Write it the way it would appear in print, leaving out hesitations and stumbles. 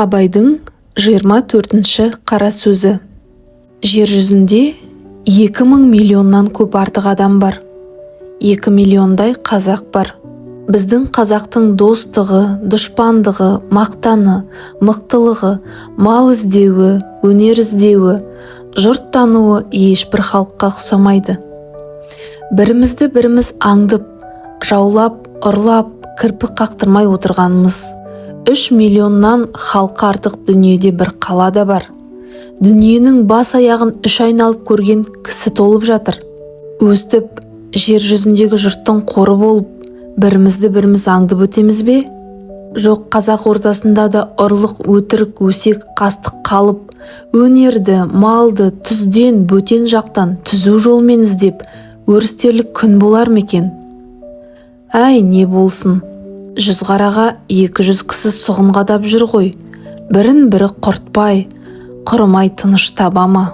Абайдың 24-ші қара сөзі. Жер жүзінде 2000 миллионнан көп артық адам бар. 2 миллиондай қазақ бар. Біздің қазақтың достығы, дұшпандығы, мақтаны, мықтылығы, мал іздеуі, өнер іздеуі, жұрт тануы ешбір халыққа ұқсамайды. Бірімізді біріміз аңдып, жаулап, ұрлап, кірпік қақтырмай отырғанымыз. 3 миллионнан халқы артық дүниеде бір қала да бар. Дүниенің бас аяғын үш айналып көрген кісі толып жатыр. Өстіп жер жүзіндегі жұрттың қоры болып, бірімізді біріміз аңдып өтеміз бе? Жоқ, қазақ ортасында да ұрлық, өтірік, өсек, қастық қалып, өнерді, малды түзден, бөтен жақтан түзу жолмен іздеп өрістерлік күн болар ма екен? Әй, не болсын, 100 қараға 200 кісі сұғын қадап жүр ғой. Бірін бірі құртпай, құрымай тыныш таба ма?